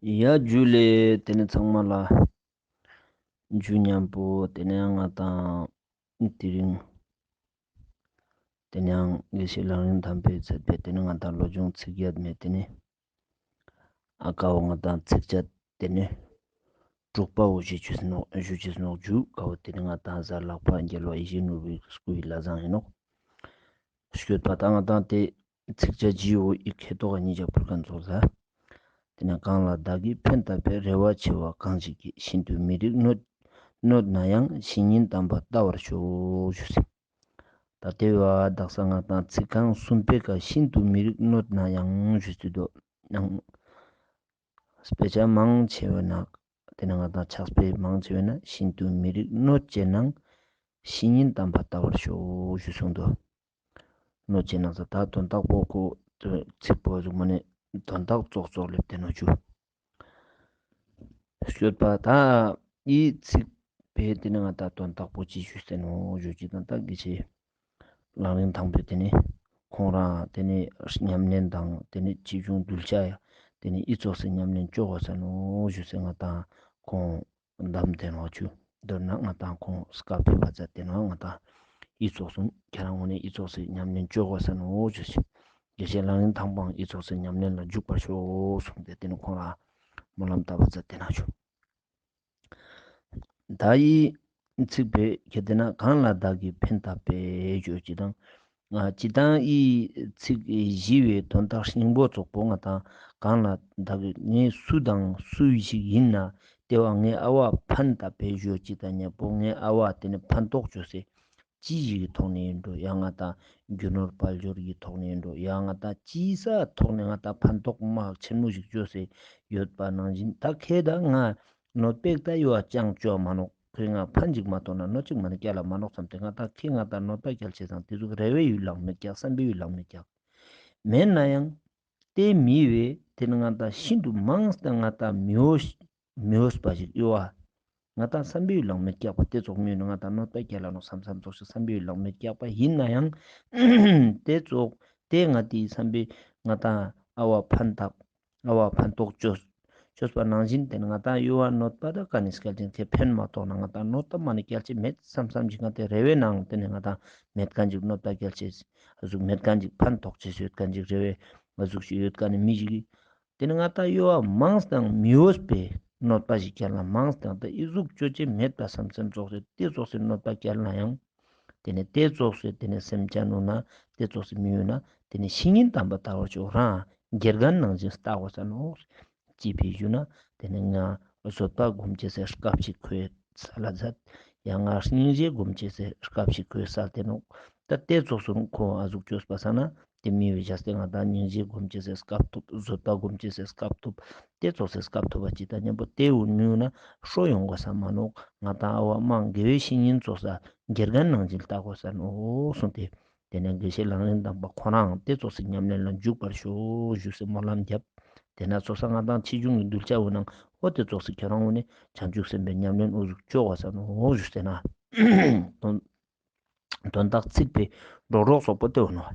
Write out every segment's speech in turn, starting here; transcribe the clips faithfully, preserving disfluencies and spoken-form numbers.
ཡ་ཇུ་ལེ། ཏེ་ནེ་ཚང་མ་ལ་ཇུ་ཉམ་པོ། ཏེ་ནེ་ང་དང་དེ་རིང་ཏེ་ནེ་ཡང་དགེ་བཤེས་ལམ་རིམ་དང་པོའི་ཚེས་པའི་ཏེ་ནེ་ང་དང་བློ་སྦྱོང་ཚིག་བརྒྱད་མེད། ཏེ་ནེ་ཨ་ཀ་བོ་ང་དང་ཚིགས་བཅད་ཏེ་ནེ་དྲུག་པ་བོ་ཞུ་ཅེས་ནོག་ཞུ་ཅེས་ནོག་ཇུ། ཀ་བོ་ཏེ་ནེ་ང་དང་གཟའ་ལྷག་པ་རྒྱལ་བ་ཡིད་བཞིན་ནོར་བུའི་སྐུའི་ལྷ་བཟང་ཨིན་ནོག། སྐྱོད་པ་དང་ང་དང་ཏེ་ཚིགས་བཅད་ཇི་བོ་ཨི་ཁེ་ཏོག་ག་ཉིས་ཀ་ཕུལ་ཁན་ཙོགས་ལ། ཏེ་ནེ་གང་ལ་བདག་གིས་ཕན་བཏགས་པའི། རེ་བ་ཆེ་བ་གང་ཞིག་གིས། ཤིན་ཏུ་མི་རིགས་གནོད་གནོད་ན་ཡང་། བཤེས་གཉེན་དམ་པ་ལྟ་བར་ཤོག་ཞུས་སེ། ད་ཏེ་བོ་དག་ས་ང་དང་ཚིག་རྐང་གསུམ་པའི་ཀ་ཤིན་ཏུ་མི་རིགས་གནོད་ན་ཡང་ཞུས་སེ་དུག། ནང་དཔེ་ཆ་མང་ཆེ་བོའི་ནང་ཏེ་ནེ་ང་དང་ཕྱག་དཔེ་མང་ཆེ་བོའི་ནང་ཤིན་ཏུ་མི་རིགས་གནོད་ཅེ་ནང་། བཤེས་གཉེན་དམ་པ་ལྟ་བར་ཤོག་ཞུས་སེ་དུག། གནོད་ཅེ་ནང་ས་ད་དོན་དག་པོ་ཁོ་ཚིག་པོ་ཟུག་མ་ནེ་དོན་དག་ཙོགས་ཙོགས་ལེབས་ཏེ་ནོག་ཇུ། སྐྱོད་པ་དང་ཨི་ཚིག་པའི་ཏེ་ནེ་ང་དང་དོན་དག་པོ་ཅི་ཞུས་ཏེ་ནོག་ཞུ་ཅེས་དང་ད་དགེ་བཤེས་ལམ་རིམ་དང་པོའི་ཏེ་ནེ་ཁོང་རང་ཏེ་ནེ་ཉམས་ལེན་དང་ཏེ་ནེ་ཆེ་ཆུང་གདུལ་བྱ་ཡ་ཏེ་ནེ་ཨི་ཙོགས་སེ་ཉམས་ལེན་ཅོ་གོས་ས་ནོག་ཞུས་སེ་ང་དང་ཁོང་གདམས་ཏེ་ནོག་ཇུ། མདོར་ན་ང་དང་ཁོང་སྐབས་ཕེབས་པ་ཛད་ཏེ་ནོག། ང་དང་ཨི་ཙོགས་སེ་ཁྱེ་རང་ངོས་ནེ་ཨི་ཙོགས་སེ་ཉམས་ལེན་ཅོ་གོས་ས་ནོག་ཞུས་སེ། དགེ་བཤེས་ལམ་རིམ་དང་པོའང་ཨི་ཙོགས་སེ་ཉམས་ལེན་ལ་འཇུག་པར་ཤོག་གསུངས་ཏེ་ཏེ་ནེ་ཁོང་རང་སྨོན་ལམ་བཏབ་པ་ཛད་ཏེ་ནོག་ཇུ། ད་ཨི་ཚིག་པའི་ཁེ་ཏེ་ན་གང་ལ་བདག་གིས་ཕན་བཏགས་པའི་ཞུ་ཅེས་དང་། ཨ་ཅི་དང་ཨི་ཚིག་བཞི་བོའི་དོན་དག་སྙིང་པོ་ཙོགས་པོ་ང་དང་གང་ལ་བདག་གིས་ངས་སུ་དང་སུ་ཞིག་ཨིན་ན་ཏེ་བོ་ངའི་ཨ་བ་ཕན་བཏགས་པའི་ཞུ་ཅེས་དང་ཉམ་པོ་ངའི་ཨ་བ་ཏེ་ནེ་ཕན་ཐོགས་ཅོས་སེ་ཅི་ཞིག་གི་ཐོག་ནེ་ཨིན་འགྲོ། ཡང་ང་དང་རྒྱུ་ནོར་དཔལ་འབྱོར་གྱི་ཐོག་ནེ་ཨིན་འགྲོ། ཡང་ང་དང་ཅི་ས་ཐོག་ནེ་ང་དང་ཕན་ཐོགས་མ་ཆེན་མོ་ཞིག་ཅོས་སེ་ཡོད་པ་ནང་བཞིན་ད་ཁེ་ད་ང་གནོད་པའི་ད་ཡོད་ཅང་ཅོ་མ་ནོག། ཁོས་ང་ཕན་ཅིག་མ་ཐོགས་ན་གནོད་ཅིག་མ་ནེ་སྐྱལ་ལ་མ་ནོག་སམ་སྟེ་ང་དང་ཁེ་ང་དང་གནོད་པ་སྐྱལ་ཅེས་སང་ཏེ་ཟུག་རེ་བའི་ཡུལ་ལང་མེད་ཀྱག། བསམ་པའི་ཡུལ་ལང་མེད་ཀྱག། མེད་ན་ཡང་ཏེ་མི་བོའི་ཏེ་ནེ་ང་དང་ཤིན་ཏུ་མངས་ཏེ་ང་དང་མི་འོས་མི་འོས་པ་ཞིག་ཡོད་བ། ང་དང་བསམ་པའི་ཡུལ་ལང་མེད་ཀྱག་པ་ཏེ་ཙོགས་མི་འོས་ན་ང་དང་གནོད་པ་སྐྱལ་ལ་ནོག་སམ་སམ་ཙོགས་ཤིག་བསམ་པའི་ཡུལ་ལང་མེད་ཀྱག་པ་ཨིན་ན་ཡང་ཏེ་ཙོགས་ཏེ་ང་དང་ཨ་བ་ཕན་ཐོགས་ཨ་བ་ཕན་ཐོགས་ཅོས་ཅོས་པ་ནང་བཞིན་ཏེ་ནེ་ང་དང་ཡོད་བ་གནོད་པ་ད་ཀ་ནེ་སྐྱལ་ཅེས་ཁེ་ཕན་མ་ཐོགས་ན་ང་དང་གནོད་པ་མ་ནེ་སྐྱལ་ཅེས་མེད་སམ་སམ་ཞིག་ང་དང་རེ་བའི་ནང་ཏེ་ནེ་ང་དང་མེད་ཁན་ཅིག་གནོད་པ་སྐྱལ་ཅེས་ཨ་ཟུག་མེད་ཁན་ཅིག་ཕན་ཐོགས་ཅེས་ཡོད་ཁན་ཅིག་རེ་བའི་ཨ་ཟུག་ཞིག་ཡོད་ཁན་ནི་མི་ཞིག་གི་ཏེ་ནེ་ང་དང་ཡོད་བ་མངས་ཏེ་མི་འོས་པའི་གནོད་པ་ཞིག་སྐྱལ་ན་མངས་ཏེ་ད་ཨི་ཟུག་ཅོ་ཅེས་མེད་པ་སམ་སམ་ཙོགས་སེ་ཏེ་ཙོགས་སེ་གནོད་པ་སྐྱལ་ན་ཡང་ཏེ་ནེ་ཏེ་ཙོགས་སེ་ཏེ་ནེ་སེམས་ཅན་ནོ་ན་ཏེ་ཙོགས་སེ་མི་འོས་ན་ཏེ་ནེ་བཤེས་གཉེན་དམ་པ་ལྟ་བར་ཤོག། རང་དགེ་རྒན་ནང་བཞིན་ལྟ་གོས་ས་ནོག། ཅི་ཕི་ཞུ་ན་ཏེ་ནེ་ང་བཟོད་པ་སྒོམ་ཅེས་སི་སྐབས་ཤིག་ཁོའི་སལ་ལ་ཛད། ཡང་ང་སྙིང་རྗེ་སྒོམ་ཅེས་སི་སྐབས་ཤིག་ཁོའི་སལ་ཏེ་ནོག། ད་ཏེ་ཙོགས་སེ་ཁོ་ཨ་ཟུག་ཅོས་པ་སང་ན་ཏེ་མི་བོའི་ཞག་སྟེ་ང་དང་སྙིང་རྗེ་སྒོམ་ཅེས་སི་སྐབས་ཐོབ། བཟོད་པ་སྒོམ་ཅེས་སི་སྐབས་ཐོབ། ཏེ་ཙོགས་སི་སྐབས་ཐོབ་པ་ཅིག་དང་ཉམ་པོ་ཏེ་འོ་མི་འོས་ན་ཤོ་ཡོང་གོས་ས་མ་ནོག། ང་དང་ཨ་བ་མང་དགེ་བའི་བཤེས་གཉེན་ཙོགས་ས་དགེ་རྒན་ནང་བཞིན་ལྟ་གོས་ས་ནོག་གསུངས་ཏེ། ཏེ་ནེ་དགེ་བཤེས་ལམ་རིམ་དང་པོ་ཁོ་རང་ཏེ་ཙོགས་སི་ཉམས་ལེན་ལ་འཇུག་པར་ཤོག་ཞུས་སེ་སྨོན་ལམ་བརྒྱབ། ཏེ་ནེ་ཙོགས་ས་ང་དང་ཆེ་ཆུང་གི་གདུལ་བྱ་འོ་ནང་འོ་ཏེ་ཙོགས་སི་ཁྱེ་རང་འོ་ནེ་བྱང་ཆུབ་སེམས་དཔའི་ཉམས་ལེན་འོ་ཟུག་ཅོ་གོས་ས་ནོག་ཞུས་ཏེ་ན། དོན་དོན་དག་ཚིག་པའི་སྒྲོག་སྒྲོག་སོགས་པོ་ཏེ་འོ་ནོག།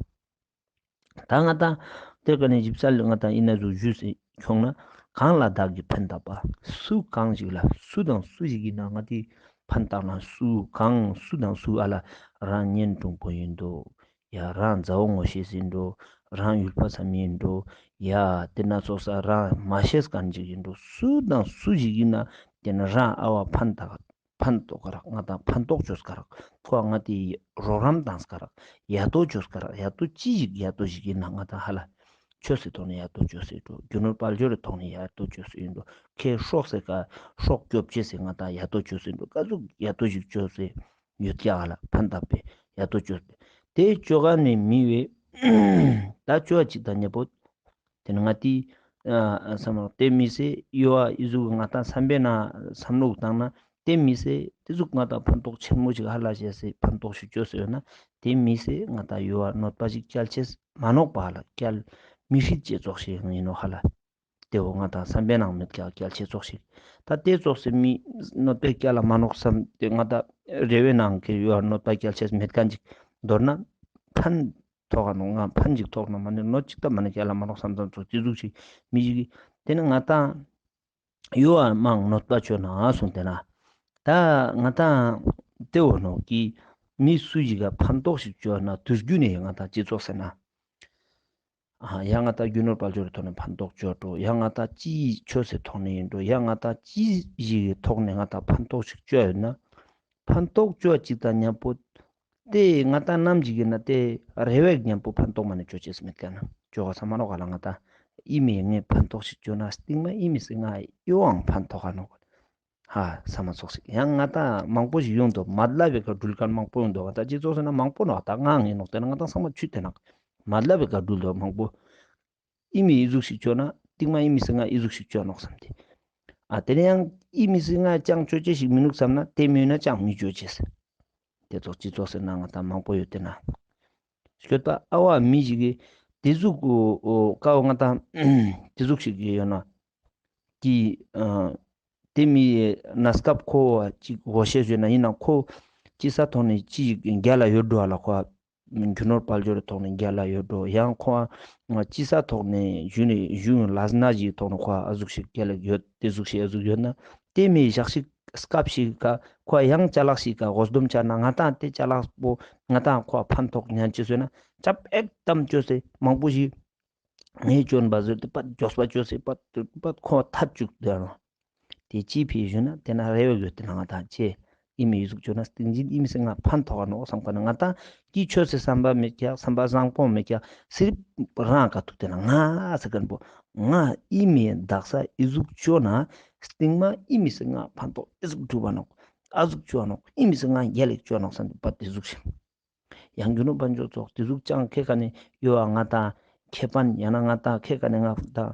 ད་ང་དང་ཏེ་ཀ་ནེ་ཞིབ་གསལ་ལ་ང་དང་ཨིན་ན་ཟུག་ཞུས་སེ་ཁྱོང་ན་གང་ལ་བདག་གིས་ཕན་བཏགས་པ། སུ་གང་ཞིག་ལ་སུ་དང་སུ་ཞིག་ཨིན་ན་ང་དེ་ཕན་བཏགས་ན་སུ་གང་སུ་དང་སུ་ཨ་ལ་རང་གཉེན་དྲུང་པོ་ཨིན་འགྲོ། ཡ་རང་མཛའ་བོ་ངོ་ཤེས་ཨིན་འགྲོ། རང་ཡུལ་པ་ཚ་མི་ཨིན་འགྲོ། ཡ་ཏེ་ན་ཙོགས་ས་རང་མ་ཤེས་ཁན་ཅིག་ཨིན་འགྲོ། སུ་དང་སུ་ཞིག་ཨིན་ན་ཏེ་ན་རང་ཨ་བ་ཕན་བཏགས་ཕན་ཐོགས་ཀ་རག། ང་དང་ཕན་ཐོགས་ཅོས་ཀ་རག། ཁོ་ང་དེ་རོགས་རམ་བཏང་ཀ་རག། ཡ་ཏོ་ཅོས་ཀ་རག། ཡ་ཏོ་ཅི་ཞིག་ཡ་ཏོ་ཞིག་ཨིན་ན་ང་དང་ཧ་ལ་ཆོས་སི་ཐོག་ནེ་ཡ་ཏོ་ཅོས་སེ་འགྲོ། རྒྱུ་ནོར་དཔལ་འབྱོར་རི་ཐོག་ནེ་ཡ་ཏོ་ཅོས་སེ་ཨིན་འགྲོ། ཁེ་སྲོག་སེ་ཀ་སྲོག་སྐྱོབ་ཅེས་སི་ང་དང་ཡ་ཏོ་ཅོས་སེ་ཨིན་འགྲོ། ཀ་ཟུག་ཡ་ཏོ་ཞིག་ཅོས་སེ་ཡོད་ཀྱག་ཧ་ལ་ཕན་བཏགས་པའི་ཡ་ཏོ་ཅོས་སེ་ཏེ་ཅོ་ཀ་ནེ་མི་བོའི་ད་ཅོ་ཅིག་དང་ཉེ་པོ། ཏེ་ནེ་ང་དེ་ཨ་བསམ་བློ་ཏེ་མི་སེ་ཡོ་ཨ་ཨི་ཟུག་ང་དང་བསམ་པའི་ནང་བསམ་བློ་བཏང་ན་ཏེ་མི་སེ་ཏེ་ཟུག་ང་དང་ཕན་ཐོགས་ཆེན་མོ་ཞིག་ཧ་ལ་ཞེས་སེ་ཕན་ཐོགས་ཤིག་ཅོས་སེ་ཡོད་ན་ཏེ་མི་སེ་ང་དང་ཡོ་ཨ་གནོད་པ་ཞིག་སྐྱལ་ཅེས་མ་ནོག་པ་ཧ་ལ་སྐྱལ་མི་སྲིད་ཅེས་ཙོགས་ཤིག་ཨིན་ནོག་ཧ་ལ། ཏེ་བོ་ང་དང་བསམ་པའི་ནང་མེད་ཀྱག་སྐྱལ་ཅེས་ཙོགས་ཤིག། ད་ཏེ་ཙོགས་སེ་མི་གནོད་པ་སྐྱལ་ལ་མ་ནོག་བསམ་ཏེ་ང་དང་རེ་བའི་ནང་གི་ཡོ་ཨ་གནོད་པ་སྐྱལ་ཅེས་མེད་ཁན་ཅིག་མདོར་ན་ཕན་ཐོགས་ནོག་ང་ཕན་ཅིག་ཐོགས་ན་མ་ནེ་གནོད་ཅིག་ད་མ་ནེ་སྐྱལ་ལ་མ་ནོག་བསམ་བསམ་ཙོགས་ཏེ་ཟུག་ཞིག་མི་ཞིག་གི་ཏེ་ནེ་ང་དང་ ཡོ་ཨ་མང་གནོད་པ་ཅོ་ན་གསུངས་ཏེ་ན། ད་ང་ཏང་ཏེ་བོ་ནོག་གི་མི་སུ་ཞིག་ག་ཕན་ཐོགས་ཤིག་ཅོ་ན་དུས་རྒྱུན་ནེ་ང་ཏང་སྤྱི་ཚོགས་ཟེར་ན། ཡང་ང་ཏང་རྒྱུ་ནོར་དཔལ་འབྱོར་ཐོག་ནེ་ཕན་ཐོགས་ཅོ་འགྲོ། ཡང་ང་ཏང་ཅི་ཆོས་སི་ཐོག་ནེ་ཨིན་འགྲོ། ཡང་ང་ཏང་ཅི་ཞིག་གི་ཐོག་ནེ་ང་ཏང་ཕན་ཐོགས་ཤིག་ཅོ་ཡོད་ན། ཕན་ཐོགས་ཅོ་ཅིག་དང་ཉམ་པོ་ཏེ་ང་ཏང་ནམ་ཞིག་ཨིན་ན་ཏེ་རེ་བའི་ཉམ་པོ་ཕན་ཐོགས་མ་ནེ་ཅོ་ཅེས་མེད་ཀ་ན་ཅོ་ག་ས་མ་ནོག་ག་ལ། ང་ཏང་ཨི་མི་ངས་ཕན་ཐོགས་ཤིག་ཅོ་ན་སྟིང་མ་ཨི་མི་སི་ང་ཡོའང་ཕན་ཐོགས་ག་ནོག་ཧ་ས་མ་ཚོགས་ཤིག། ཡང་ང་ཏང་མང་པོ་ཞིག་ཡོང་དོ། མ་ལབ་པའི་ཀ་འགྲུལ་ཁན་མང་པོ་ཡོང་དོ། ང་ཏང་སྤྱི་ཚོགས་ཟེར་ན་མང་པོ་ནོག། ད་ང་ཨིན་ནོག། ཏེ་ན་ང་ཏང་ཚང་མ་ཆུ་ཏེ་ནོག། མ་ལབ་པའི་ཀ་འགྲུལ་དོ་མང་པོ། ཨི་མི་ཨི་ཟུག་ཤིག་ཅོ་ན་སྟིང་མ་ཨི་མི་སི་ང་ཨི་ཟུག་ཤིག་ཅོ་ནོག་བསམ་སྟེ། ཨ་ཏེ་ནེ་ཡང་ཨི་མི་སི་ང་ཅང་ཅོ་ཅེས་ཤིག་མི་ནུག་བསམ་ན་ཏེ་མི་ཡོད་ན་ཅང་མི་ཅོ་ཅེས། ཏེ་ཙོགས་སྤྱི་ཚོགས་ཟེར་ན་ང་ཏང་མང་པོ་ཡོད་ཏེ་ན། སྐྱོད་པ་ཨ་བ་མི་ཞིག་གི་ཏེ་ཟུག་ཀའོ་ང་ཏང་ཏེ་ཟུག་ཤིག་ཡོད་ན་གི་ཨ་ཏེ་མི་གནས་སྐབས་ཁོ་ཅིག་གོ་ཤེས་ཡོད་ན་ཨིན་ན་ཁོ་ཅི་ས་ཐོག་ནེ་ཅི་ཞིག་རྒྱལ་ལ་ཡོད་འགྲོ་ལ་ཁོ་རྒྱུ་ནོར་དཔལ་འབྱོར་ཐོག་ནེ་རྒྱལ་ལ་ཡོད་འགྲོ། ཡང་ཁོ་ཅི་ས་ཐོག་ནེ་ཞུ་ནེ་ཞུ་ལ་ན་ཞིག་ཐོག་ནེ་ཁོ་ཨ་ཟུག་ཤིག་རྒྱལ་ལ་ཡོད་ཏེ་ཟུག་ཤིག་ཨ་ཟུག་ཡོད་ན་ཏེ་མི་ཞག་ཤིག་སྐབས་ཤིག་ག་ཁོ་ཡང་ཅ་ལག་ཤིག་ག་དགོས་འདོམ་ཆ་ན་ང་ཏང་ཏེ་ཅ་ལག་པོ་ང་ཏང་ཁོ་ཕན་ཐོགས་ཉན་ཅེས་ཟེར་ན་ཅབ་ཨེག་དམ་ཅོས་ཏེ་མང་པོ་ཞིག་ངས་ཅོན་པ་ཟེར་ཏེ་པད་མགྱོགས་པ་ཅོས་ཏེ་པད་པད་ཁོ་ཐད་ཅུག་ཏེ་ནོག། ཏེ་ཅི་ཕི་ཞུ་ན་ཏེ་ན་རེ་བ་ཡོད་ཏེ་ན་ང་ཏང་ཅེ་ཨི་མི་ཨི་ཟུག་ཅོ་ན་སྟིང་ཞིན་ཨི་མི་སི་ང་ཕན་ཐོགས་ག་ནོག་བསམ་ཁ་ན་ང་ཏང་གི་ཆོས་སི་བསམ་པ་མེད་ཀྱག། བསམ་པ་བཟང་པོ་མེད་ཀྱག། སི་རིབ་རང་ཀ་ཐུག་ཏེ་ན་ང་ཟེར་ཁན་པོ་ང་ཨི་མི་དག་ས་ཨི་ཟུག་ཅོ་ན་སྟིང་མ་ཨི་མི་སི་ང་ཕན་ཐོགས་ཨི་ཟུག་གྲུབ་པ་ནོག། ཨ་ཟུག་ཅོ་ནོག། ཨི་མི་སི་ང་རྒྱལ་ལེགས་ཅོ་ནོག་བསམ་སྟེ་པད་ཏེ་ཟུག་ཤིག། ཡང་རྒྱུ་ནོར་དཔལ་འབྱོར་ཙོགས་ཏེ་ཟུག་ཅང་ཁེ་ཀ་ནེ་ཡོད་ཨ་ང་ཏང་ཁེ་ཕན་ཡང་ན་ང་ཏང་ཁེ་ཀ་ནེ་ང་ཏང་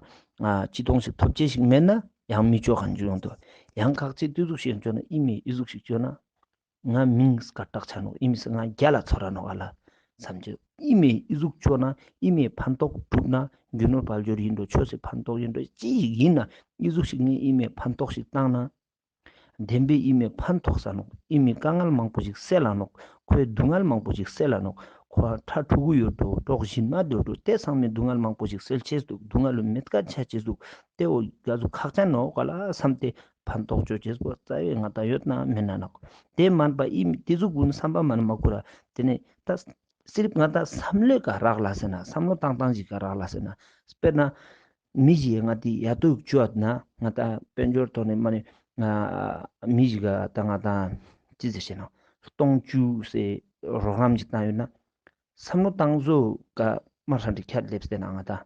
ཅི་ཏོང་ཞིག་ཐོབ་ཅེས་ཤིག་མེད་ན་ཡང་མི་ཅོ་ཁན་ཅིག་ཡོང་དུག། ཡང་ཁག་ཅིག་ཏེ་ཟུག་ཤིག་ཅོ་ན་ཨི་མི་ཨི་ཟུག་ཤིག་ཅོ་ན་ང་མིང་སྐད་གྲགས་ཆ་ནོག། ཨི་མི་སི་ང་རྒྱལ་ལ་ཚོར་ར་ནོག་ཨ་ལ་བསམ་ཅེས། ཨི་མི་ཨི་ཟུག་ཅོ་ན་ཨི་མི་ཕན་ཐོགས་གྲུབ་ན་རྒྱུ་ནོར་དཔལ་འབྱོར་ཨིན་འགྲོ་ཆོས་སི་ཕན་ཐོགས་ཨིན་འགྲོ་ཅི་ཞིག་ཨིན་ན་ཨི་ཟུག་ཤིག་ངས་ཨི་མི་ཕན་ཐོགས་ཤིག་བཏང་ན། བདེན་པའི་ཨི་མི་ཕན་ཐོགས་ས་ནོག། ཨི་མི་དཀའ་ངལ་མང་པོ་ཞིག་སེལ་ལ་ནོག། ཁོའི་སྡུག་བསྔལ་མང་པོ་ཞིག་སེལ་ལ་ནོག། ཁོ་ཁྲ་ཕྲུ་གུ་ཡོད་འགྲོ་གྲོགས་ཞན་མ་ཡོད་འགྲོ་ཏེ་ཚང་མའི་སྡུག་བསྔལ་མང་པོ་ཞིག་སེལ་ཅེས་དུག། སྡུག་བསྔལ་ལུ་མེད་ཀ་ཆ་ཅེས་དུག། ཏེ་འོ་ག་ཟུག་ཁག་ཅན་ནོག་ག་ལ་བསམ་སྟེ་ཕན་ཐོགས་ཅོ་ཅེས་པོ་རྩ་བའི་ང་ཏང་ཡོད་ན་མེད་ན་ནོག། ཏེ་མན་པ་ཨི་མི་ཏེ་ཟུག་གུན་བསམ་པ་མ་ནེ་མ་ཁུར་ར་ཏེ་ནེ་ད་སི་རིབ་ང་ཏང་བསམ་བློའི་ཀ་རག་ལ་ཟེར་ན་བསམ་བློ་བཏང་སྟངས་ཤིག་ག་རག་ལ་ཟེར་ན་དཔེར་ན། མི་ཞིག་ང་ཏི་ཡ་ཏོ་ཅོ་ན་ང་ཏ་དཔལ་འབྱོར་ཐོག་ནེ་མ་ནེ་མི་ཞིག་ག་ད་ང་ཏ་ཅི་ཟེར་ཤེ་ན་སྟོང་བཅུ་སེ་རོགས་རམ་ཞིག་བཏང་ཡོད་ན་བསམ་བློ་བཏང་ཟོ་ཀ་མ་ཧྲན་ཏེ་ཁྱད་ལེབས་ཏེ་ན་ང་ཏ་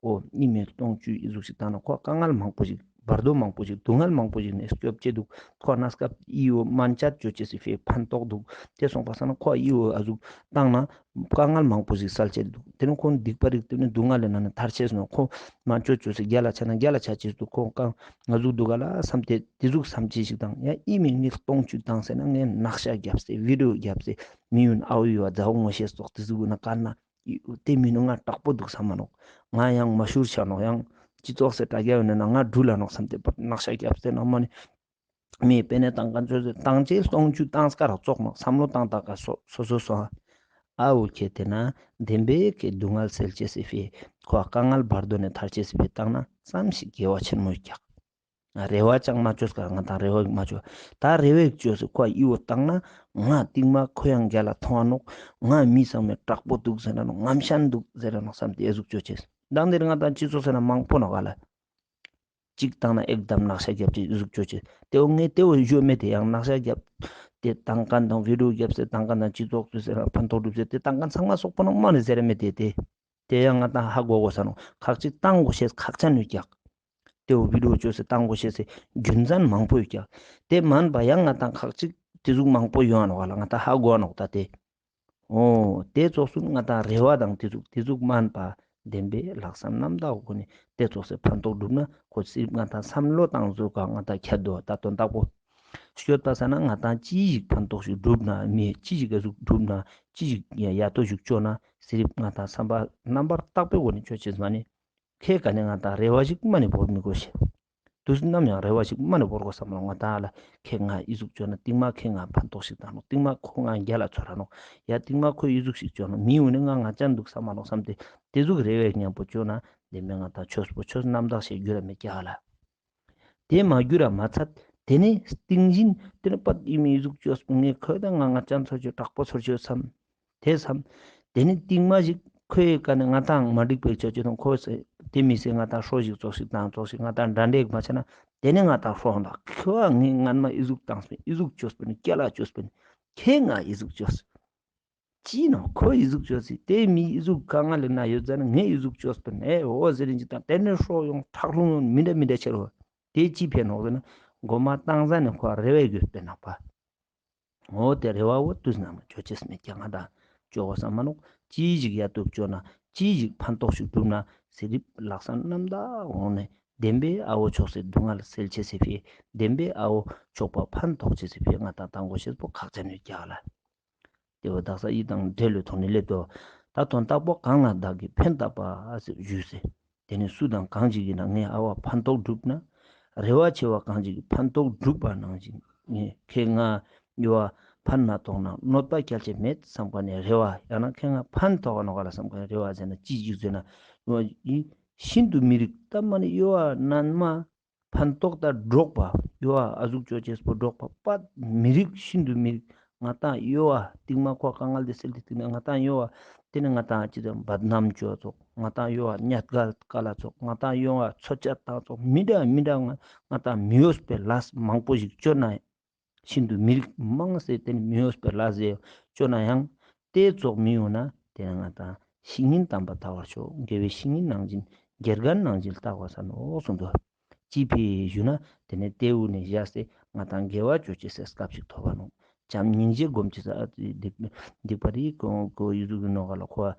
འོ་ཨི་མི་སྟོང་བཅུ་ཨི་ཟུག་ཞིག་བཏང་ན་ཁོ་དཀའ་ངལ་མང་པོ་ཞིག་བར་དོ་མང་པོ་ཞིག་སྡུག་བསྔལ་མང་པོ་ཞིག་ནེ་སྐྱོབ་ཅེས་དུག། ཁོ་གནས་སྐབས་ཨི་བོ་མན་ཆད་ཅོ་ཅེས་སི་ཕི་ཕན་ཐོགས་དུག། ཏེ་སོང་པ་སང་ན་ཁོ་ཨི་བོ་ཨ་ཟུག་བཏང་ན། དཀའ་ངལ་མང་པོ་ཞིག་སེལ་ཅེས་དུག། ཏེ་ནེ་ཁོང་སྡིག་པ་རིག་ཏེ་ནེ་སྡུག་བསྔལ་ལས་ནང་ནེ་ཐར་ཅེས་ནོག། ཁོང་མ་ཅོ་ཅོ་སེ་རྒྱལ་ལ་ཆ་ན་རྒྱལ་ལ་ཆ་ཅེས་དུག། ཁོང་ཀ་ང་ཟུག་དུག་ག་ལ་བསམ་སྟེ་ཏེ་ཟུག་བསམ་ཅེས་ཤིག་དང་ཡ་ཨི་མི་ངས་སྟོང་བཅུ་བཏང་ཟེར་ན་ངས་ནག་ཤ་རྒྱབ་སྟེ་བི་ཌིའོ་རྒྱབ་སྟེ་མི་ཡུན་ཨ་བོ་ཡོ་ཨ་ཛ་བོ་ངོ་ཤེས་སོགས་ཏེ་ཟུག་ན་ཀ་ན་ཏེ་མི་ནུ་ང་དྲག་པོ་དུག་བསམ་མ་ནོག། ང་ཡང་མ་ཤུར་ཆ་ནོག་ཡང་སྤྱི་ཚོགས་སེ་དྲ་རྒྱ་ཡོད་ན་ང་འགྲུལ་ལ་ནོག་བསམ་སྟེ་པ་ནག་ཤ་རྒྱབ་སྟེ་ན་མ་ནེ། མི་པེ་ནེ་བཏང་ཁན་ཚོ་བཏང་ཅེས་སྟོང་བཅུ་བཏང་སྐར་ར་ཙོགས་མ་བསམ་བློ་བཏང་ད་ཀ་སོ་སོ་སོ་སོ། ཨ་འོ་ཁེ་ཏེ་ན་བདེན་པའི་ཁེ་སྡུག་བསྔལ་སེལ་ཅེས་སི་ཕི་ཁོ་དཀའ་ངལ་བར་དོ་ནེ་ཐར་ཅེས་སི་ཕི་བཏང་ན་ཙམ་ཞིག་དགེ་བ་ཆེན་མོ་ཡོད་ཀྱག། རེ་བ་ཅང་མ་ཅོས་ཀ་ང་ཏང་རེ་བ་མ་ཅོ། ད་རེ་བ་ཅོས་སེ་ཁོ་ཨི་བོ་བཏང་ན་ང་སྟིང་མ་ཁོ་ཡང་རྒྱལ་ལ་ཐོང་ང་ནོག། ང་མི་ཚང་མའི་དྲག་པོ་དུག་ཟེར་ར་ནོག། ངམ་ཤན་དུག་ཟེར་ར་ནོག་བསམ་སྟེ་ཨེ་ཟུག་ཅོ་ཅེས། མདང་དེར་ང་ཏང་སྤྱི་ཚོགས་ཟེར་ན་མང་པོ་ནོག་ག་ལ། གཅིག་བཏང་ན་ཨེག་དམ་ནག་ཤ་རྒྱབ་ཅེས་ཨི་ཟུག་ཅོ་ཅེས། ཏེ་འོ་ངས་ཏེ་བོ་ཞུ་མེད་དེ་ཡང་ནག་ཤ་རྒྱབ་སྟེ་བཏང་ཁན་དང་བི་ཌིའོ་རྒྱབ་སྟེ་བཏང་ཁན་དང་སྤྱི་ཚོགས་ཚུ་ཟེར་ན་ཕན་ཐོགས་སྒྲུབ་སྟེ་ཏེ་བཏང་ཁན་ཚང་མ་སོག་པོ་ནང་མ་ནེ་ཟེར་མེད་དེ་ཏེ། ཏེ་ཡང་ང་ཏང་ཧ་གོ་གོས་ས་ནོག། ཁག་ཅིག་བཏང་གོས་ཤེས་ཁག་ཅན་ཡོད་ཀྱག། ཏེ་བོ་བི་ཌིའོ་ཅོས་སེ་བཏང་གོས་ཤེས་སི་རྒྱུ་མཚན་མང་པོ་ཡོད་ཀྱག། ཏེ་མན་པ་ཡང་ང་ཏང་ཁག་ཅིག་ཏེ་ཟུག་མང་པོ་ཡོང་ང་ནོག་ག་ལ་ང་ཏང་ཧ་གོ་ནོག་ད་ཏེ། འོ་ཏེ་ཙོགས་སུ་ང་ཏང་རེ་བ་དང་ཏེ་ཟུག་ཏེ་ཟུག་མན་པ་བདེན་པའི་ལྷག་བསམ་རྣམ་དག་གོ་ནེ་ཏེ་ཙོགས་སེ་ཕན་ཐོགས་སྒྲུབ་ན་ཁོ་སི་རིབ་ང་ཏང་བསམ་བློ་བཏང་ཟོ་ཀ་ང་ཏང་ཁྱད་དོ་ད་དོན་དག་པོ། སྐྱོད་པ་ས་ན་ང་ཏང་ཅི་ཞིག་ཕན་ཐོགས་ཤིག་སྒྲུབ་ན་མི་ཅི་ཞིག་ག་ཟུག་སྒྲུབ་ན་ཅི་ཞིག་ཡ་ཡ་ཏོ་ཞིག་ཅོ་ན་སི་རིབ་ང་ཏང་བསམ་པ་རྣམ་པར་དག་པའི་སྒོ་ནེ་ཅོ་ཅེས་མ་ནེ། ཁེ་ཀ་ནེ་ང་ཏང་རེ་བ་ཞིག་མ་ནེ་བོར་མི་གོས་ཤེས། དུས་ནམ་ཡང་རེ་བ་ཞིག་མ་ནེ་བོར་གོས་བསམ་བློ་ང་ཏང་ལ་ཁེ་ང་ཨི་ཟུག་ཅོ་ན་སྟིང་མ་ཁེ་ང་ཕན་ཐོགས་ཤིག་བཏང་ནོག། སྟིང་མ་ཁོ་ང་རྒྱལ་ལ་ཚོར་ར་ནོག། ཡ་སྟིང་མ་ཁོ་ཨི་ཟུག་ཞིག་ཅོ་ན་མི་འུ་ནེ་ང་ང་ཅན་དུག་བསམ་མ་ནོག་བསམ་སྟེ་ཏེ་ཟུག་རེ་བའི་མཉམ་པོ་ཅོ་ན་བདེན་པའི་ང་ཏང་ཆོས་པོ་ཆོས་རྣམ་དག་ཤེས་རྒྱུ་ར་མེད་ཀྱག་ལ། དེ་མ་གྱུར་ར་མ་ཚད། དེ་ནས་སྟིང་ཞིན་དེ་ནས་པད་ཨི་མི་ཨི་ཟུག་ཅོས་པ་ངས་ཁོ་དང་ང་ང་ཅན་ཚོར་ཅོ་དྲག་པོ་ཚོར་ཅོ་བསམ། དེ་བསམ། དེ་ནས་སྟིང་མ་ཞིག་ཁོའི་ཀ་ནས་ང་དང་མ་འགྲིག་པའི་ཅོ་ཅོ་དང་ཁོ་དེ་མི་སེ་ང་དང་ཧྲོ་ཞིག་ཙོགས་ཤིག་དང་ཙོགས་ཤིག་ང་དང་འདྲ་འདྲེས་མ་ཆ་ན། དེ་ནས་ང་དང་ཧྲོ་ལ་ཁོ་ཨ་ངས་ངན་མ་ཨི་ཟུག་བཏང་སྤེ་ཨི་ཟུག་ཅོས་པ་ནི་སྐྱ་ལ་ཅོས་པ་ནི་ཁྱེད་ང་ཨི་ཟུག་ཅོས། ཅི་ནོ་ཁོ་ཨི་ཟུག་ཅོས་སི་དེ་མི་ཨི་ཟུག་ག་ང་ལེ་ན་ཡོད་ཟ་ན་ངས་ཨི་ཟུག་ཅོས་པ་ནི་ཨེ་འོ་ཟེར་རིན་ཅི་དང་དེ་ནས་ཧྲོ་ཡོང་ཁྲག་རླུང་ཡོང་མི་འདྲ་མི་འདྲ་ཆེ་རོ། དེ་ཅི་ཕན་ནོག་ཟེར་ན་མགོ་མ་བཏང་ཟ་ནས་ཁོ་རེ་བའི་རྒྱུད་པའི་ནག་པ། འོ་དེ་རེ་བ་བོ་དུས་ནང་ལ་ཅོ་ཅེས་མེད་ཀྱང་ང་དང་ཅོ་གོ་ས་མ་ནོག་ཅི་ཞིག་ཡ་ཏུབ་ཅོ་ན་ཅི་ཞིག་ཕན་ཐོགས་ཤིག་སྒྲུབ་ན་ཟེར་རིབ་ལག་ས་རྣམ་དག་འོང་ནས་བདེན་པའི་ཨ་བོ་ཆོག་སེ་སྡུག་བསྔལ་སེལ་ཅེས་སི་ཕི་བདེན་པའི་ཨ་བོ་ཆོག་པ་ཕན་ཐོགས་ཅེས་སི་ཕི་ང་དང་དང་གོ་ཤེས་པོ་ཁག་ཅན་ཡོད་ཀྱག་ལ། དེ་བོ་དག་ས་ཡི་དང་འབྲེལ་ལོས་ཐོག་ནས་སླེབས་དོ། ད་དོན་དག་པོ་གང་ལ་བདག་གིས་ཕན་བཏགས་པ་ཟེར་ཞུས་སེ། དེ་ནས་སུ་དང་གང་ཞིག་ཡིན་ན་ངས་ཨ་བ་ཕན་ཐོགས་བསྒྲུབ་ན། རེ་བ་ཆེ་བ་གང་ཞིག་གིས་ཕན་ཐོགས་བསྒྲུབས་པ་ནང་བཞིན་ངས་ཁྱེད་ང་ཡོ་བ་ཕན་མ་ཐོགས་ན་གནོད་པ་སྐྱལ་ཅེས་མེད་བསམ་ཁན་ནས་རེ་བ་ཡང་ན་ཁྱེད་ང་ཕན་ཐོགས་ནོག་ག་ལ་བསམ་ཁན་རེ་བ་ཟེར་ན་ཅི་ཞིག་ཟེར་ན་ཡོ་བ་ཡིན་ཤིན་ཏུ་མི་རིགས་ད་མ་ནི་ཡོ་བ་ནན་མ་ཕན་ཐོགས་ད་འགྲོགས་པ་ཡོ་བ་ཨ་ཟུག་ཅོ་ཅེས་པོ་འགྲོགས་པ་པ་མི་རིགས་ཤིན་ཏུ་མི་རིགས་ང་དང་ཡོ་བ་སྟིང་མ་ཁོ་དཀའ་ངལ་དེ་སེལ་ཏེ་སྟིང་མ་ང་དང་ཡོ་བ་དེ་ནི་ང་དང་ཅི་དང་བད་ནམ་ཅོ་ཙོགས་ང་དང་ཡོ་བ་ཉད་གལ་ཀ་ལ་ཙོགས་ང་དང་ཡོ་བ་ཚོ་ཅད་དང་ཙོགས་མི་འདྲ་མི་འདྲ་ང་དང་མི་འོས་པའི་ལས་མང་པོ་ཞིག་ཅོ་ན་ཤིན་ཏུ་མི་རིགས་མང་སེ་དེ་ནི་མི་འོས་པའི་ལས་ཟེར་ཅོ་ན་ཡང་དེ་ཙོགས་མི་ཡོང་ན་དེ་ནི་ང་དང་བཤེས་གཉེན་དམ་པ་ཐར་བར་ཤོག་དགེ་བའི་བཤེས་གཉེན་ནང་བཞིན་དགེ་རྒན་ནང་བཞིན་ལྟ་བ་ས་ནོག་གསུངས་འདུག་ཅི་ཕི་ཞུ་ན་དེ་ནས་དེ་འུ་ནས་བཞག་སྟེ་ང་དང་དགེ་བ་ཅོ་ཅེས་སི་སྐབས་ཤིག་ཐོབ་པ་ནོག་བྱམས་སྙིང་རྗེ་སྒོམ་ཅེས་སི་སྡིག་སྡིག་པ་རིག་གོ་གོ་ཡུ་ཟུག་ནོག་ག་ལ་ཁོ་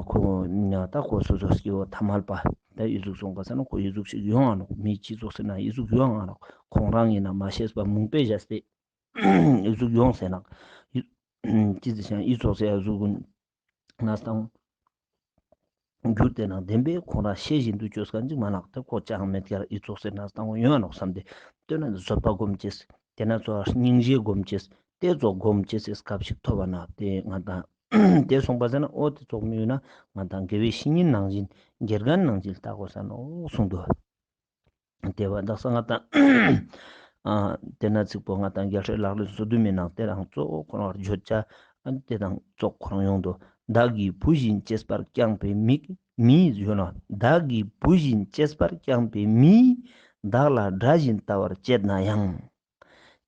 ཁོ་ན་ད་ཁོ་སོ་སོ་སྐྱེ་བོ་ཐ་མལ་པ་ད་ཡུ་ཟུག་སོང་ག་ས་ན་ཁོ་ཡུ་ཟུག་ཞིག་ཡོང་ང་ནོག་མི་སྤྱི་ཚོགས་སི་ན་ཡུ་ཟུག་ཡོང་ང་ནོག་ཁོང་རང་ཡིན་ན་མ་ཤེས་པ་མུང་པས་བཞག་སྟེ་ཡུ་ཟུག་ཡོང་སེ་ན་ཡུ་ཅི་ཟེར་ཤང་ཡུ་ཚོགས་སེ་ཡུ་ཟུག་གུན་ན་སྟངས། རྒྱུ་དེ་ནང་བདེན་པའི་ཁོང་རང་ཤེས་བཞིན་དུ་བཅོས་ཁན་ཅིག་མ་ནག་ཏེ་ཁོ་ཅང་མེད་ཀྱར་ཨི་ཚོགས་སེ་ན་སྟངས་ཡོང་ནོག་བསམ་སྟེ་ལྟོས་ན་བཟོད་པ་སྒོམ་ཅེས་དེ་ན་ཚོ་སྙིང་རྗེ་སྒོམ་ཅེས་དེ་ཚོ་སྒོམ་ཅེས་སི་སྐབས་ཤིག་ཐོབ་པ་ན་དེ་ང་དང་དེ་སོང་པ་ཟེར་ན་འོ་དེ་ཚོགས་མི་ཡོད་ན་ང་དང་དགེ་བའི་བཤེས་གཉེན་ནང་བཞིན་དགེ་རྒན་ནང་བཞིན་ལྟ་དགོས་ས་ནོག་གསུངས་འདུག་དེ་བ་དག་ས་ང་དང་ཨ་དེ་ན་ཚིག་པོ་ང་དང་རྒྱལ་སྲས་ལག་ལེན་སོ་བདུན་མའི་ནང་དེ་རང་ཙོགས་ཁོ་རང་བརྗོད་བྱ་ཨ་དེ་དང་ཙོགས་ཁོ་རང་ཡོང་དོ། བདག་གི་བུ་བཞིན་གཅེས་པར་བསྐྱངས་པའི་མིག་མིའི་ཡོད་ན་བདག་གི་བུ་བཞིན་གཅེས་པར་བསྐྱངས་པའི་མིས་བདག་ལ་དགྲ་བཞིན་ལྟ་བར་བྱེད་ན་ཡང་།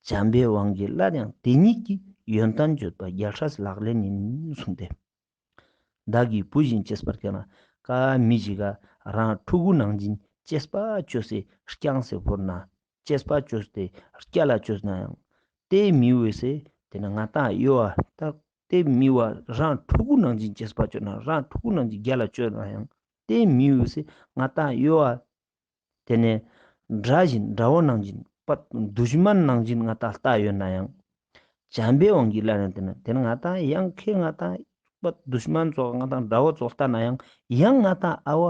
བྱམས་པའི་དབང་གིས་སླར་ཡང་དེ་ཉིད་ཀྱི་ཡོན་ཏན་བརྗོད་པ་རྒྱལ་སྲས་ལག་ལེན་ཡིན་གསུངས་ཏེ། བདག་གི་བུ་བཞིན་གཅེས་པར་བསྐྱངས་ན་ཀ་མི་ཞིག་ག་རང་ཕྲུ་གུ་ནང་བཞིན་གཅེས་པ་བཅོས་སེ་བསྐྱངས་སེ་བོར་ན་གཅེས་པ་བཅོས་ཏེ་སྐྱ་ལ་བཅོས་ན་ཡང་དེ་མི་འོས་སེ་དེ་ནི་ང་དང་ཡོ་བ་ད་དེ་མི་བ་རང་ཕྲུ་གུ་ནང་བཞིན་གཅེས་པ་བཅོས་ན་རང་ཕྲུ་གུ་ནང་བཞིན་རྒྱལ་ལ་བཅོས་ན་ཡང་དེ་མི་འོས་སེ་ང་དང་ཡོ་བ་དེ་ནས་དགྲ་བཞིན་དགྲ་བོ་ནང་བཞིན་པ་དུཤ་མན་ནང་བཞིན་ང་དང་ལྟ་ཡོད་ན་ཡང་། བྱམས་པའི་དབང་གིས་སླར་ཡང་དེ་ན་དེ་ན་ང་དང་ཡང་ཁེ་ང་དང་པ་དུཤ་མན་ཙོགས་ང་དང་དགྲ་བོ་ཙོགས་ལྟ་ན་ཡང་ཡང་ང་དང་ཨ་བ་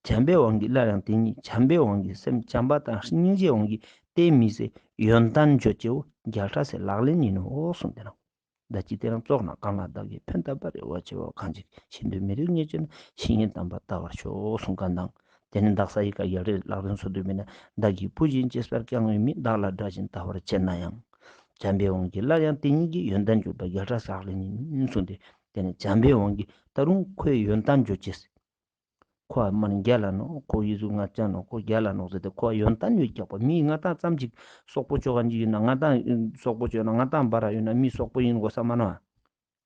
བྱམས་པའི་དབང་གིས་སླར་ཡང་དེ་ཉིད་བྱམས་པའི་དབང་གིས་སེམས་བྱམས་པ་དང་སྙིང་རྗེའི་དབང་གིས་དེ་མི་སེ་ཡོན་ཏན་བརྗོད་ཅེས་བོ་རྒྱལ་སྲས་སི་ལག་ལེན་ཡིན་ནོ་གསུངས་ཏེ་ན། ད་ཅི་དེ་རང་ཙོགས་ན་གང་ལ་བདག་གིས་ཕན་བཏགས་པ་རེ་བ་ཆེ་བ་གང་ཞིག་ཤིན་ཏུ་མི་རིགས་ཉེས་བྱས་ན་བཤེས་གཉེན་དམ་པ་ལྟ་བར་ཤོག་གསུངས་ཀ་དང་། དེ་ནི་བདག་ས་ཡི་ཀ་རྒྱལ་སྲས་ལག་ལེན་སོ་བདུན་མའི་ནང་བདག་གི་བུ་བཞིན་གཅེས་པར་བསྐྱངས་པའི་མིས་བདག་ལ་དགྲ་བཞིན་ལྟ་བར་བྱེད་ན་ཡང་། བྱམས་པའི་དབང་གིས་སླར་ཡང་དེ་ཉིད་ཀྱི་ཡོན་ཏན་བརྗོད་པ་རྒྱལ་སྲས་ལག་ལེན་ཡིན་གསུངས་ཏེ། དེ་ནི་བྱམས་པའི་དབང་གིས་ད་རུང་ཁོའི་ཡོན་ཏན་བརྗོད་ཅེས། ཁོ་ཨ་མ་ནི་རྒྱལ་ལ་ནོག་ཁོ་ཡི་ཟུག་ང་ཅན་ནོག་ཁོ་རྒྱལ་ལ་ནོག་ཟེར་ཏེ་ཁོ་ཨ་ཡོན་ཏན་ཡོད་ཀྱག་པ་མི་ང་དང་ཙམ་ཅིག་སོག་པོ་ཅོ་ག་ཅིག་ཡིན་ན་ང་དང་སོག་པོ་ཅོ་ན་ང་དང་འབར་ར་ཡོད་ན་མི་སོག་པོ་ཡིན་དགོས་ས་མ་ནོག་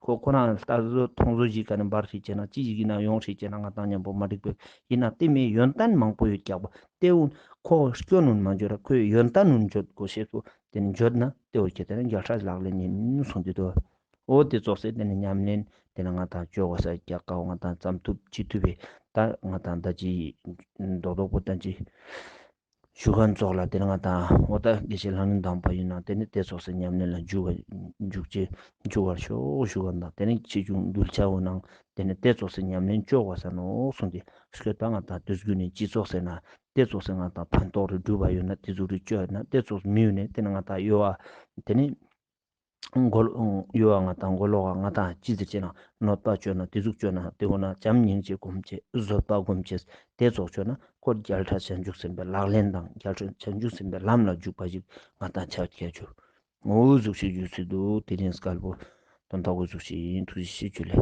ཁོ་ཁོ་རང་ལྟ་བཟོ་མཐོང་བཟོ་ཞིག་ག་ནི་འབར་ཤེས་ཅེ་ན་ཅི་ཞིག་ཡིན་ན་ཡོང་ཤེས་ཅེ་ན་ང་དང་མཉམ་པོ་མ་འགྲིག་པའི་ཡིན་ན་དེ་མི་ཡོན་ཏན་མང་པོ་ཡོད་ཀྱག་པ་དེ་འུ་ཁོ་སྐྱོན་ནུན་མ་འཇོད་ར་ཁོའི་ཡོན་ཏན་ནུན་འཇོད་དགོས་ཤེས་སོ་དེ་ནི་འཇོད་ན་དེ་འུ་ཁྱེད་དེ་ནི་རྒྱལ་སྲས་ལག་ལེན་ཡིན་གསུངས་ཏེ་དོ། འོ་དེ་ཙོགས་སེ་དེ་ནི་ཉམས་ལེན་དེ་ནི་ང་དང་ཅོ་གོས་ཀྱག་ཀ་འོ་ང་དང་ཙམ་ཐུབ་ཅི་ཐུབ་པའི་ད་ང་དང་ད་ཅི་རྡོག་རྡོག་པོ་ད་ཅི་ཞུ་ཁན་ཙོགས་ལ་དེ་ནི་ང་དང་འོ་ད་དགེ་བཤེས་ལྷ་ངན་དམ་པ་ཡིན་ན་དེ་ནི་དེ་ཙོགས་སེ་ཉམས་ལེན་ལ་འཇུག་པ་འཇུག་ཅེས་འཇུག་པར་ཤོག་ཞུ་ཁན་དང་དེ་ནི་ཆེ་ཆུང་གདུལ་བྱ་འོ་ནང་དེ་ནི་དེ་ཙོགས་སེ་ཉམས་ལེན་ཅོ་གོས་ས་ནོག་གསུངས་ཏེ་སྐྱོད་ད་ང་དང་དུས་རྒྱུན་ནི་སྤྱི་ཚོགས་སེ་ན་དེ་ཙོགས་སེ་ང་དང་ཕན་ཐོགས་རེ་སྒྲུབ་པ་ཡོད་ན་དེ་ཙོགས་རེ་ཅོ་ཡོད་ན་དེ་ཙོགས་མི་ཡོད་ནས་དེ་ནི་ང་དང་ཡོ་བ་དེ་ནི། མགོ་ཡོ་བ་ང་དང་མགོ་ལོག་ག་ང་དང་ཅི་ཟེར་ཅེ་ན་གནོད་པ་ཅོ་ན་དེ་ཟུག་ཅོ་ན་དེ་འོ་ན་བྱམས་སྙིང་རྗེ་སྒོམ་ཅེས་བཟོད་པ་སྒོམ་ཅེས་དེ་ཙོགས་ཅོ་ན་ཁོ་རྒྱལ་སྲས་བྱང་ཆུབ་སེམས་དཔའི་ལག་ལེན་དང་རྒྱལ་སྲས་བྱང་ཆུབ་སེམས་དཔའི་ལམ་ལ་འཇུག་པ་ཞིག་ང་དང་ཆ་ཁྱད་ཅོ། འོ་ཟུག་ཤིག་ཞུ་སྲིད་དུག་དེ་རིང་སྐལ་པོ་དོན་དག་འོ་ཟུག་ཤིག་ཨིན། ཐུགས་རྗེ་ཆེ་ཇུ་ལེ།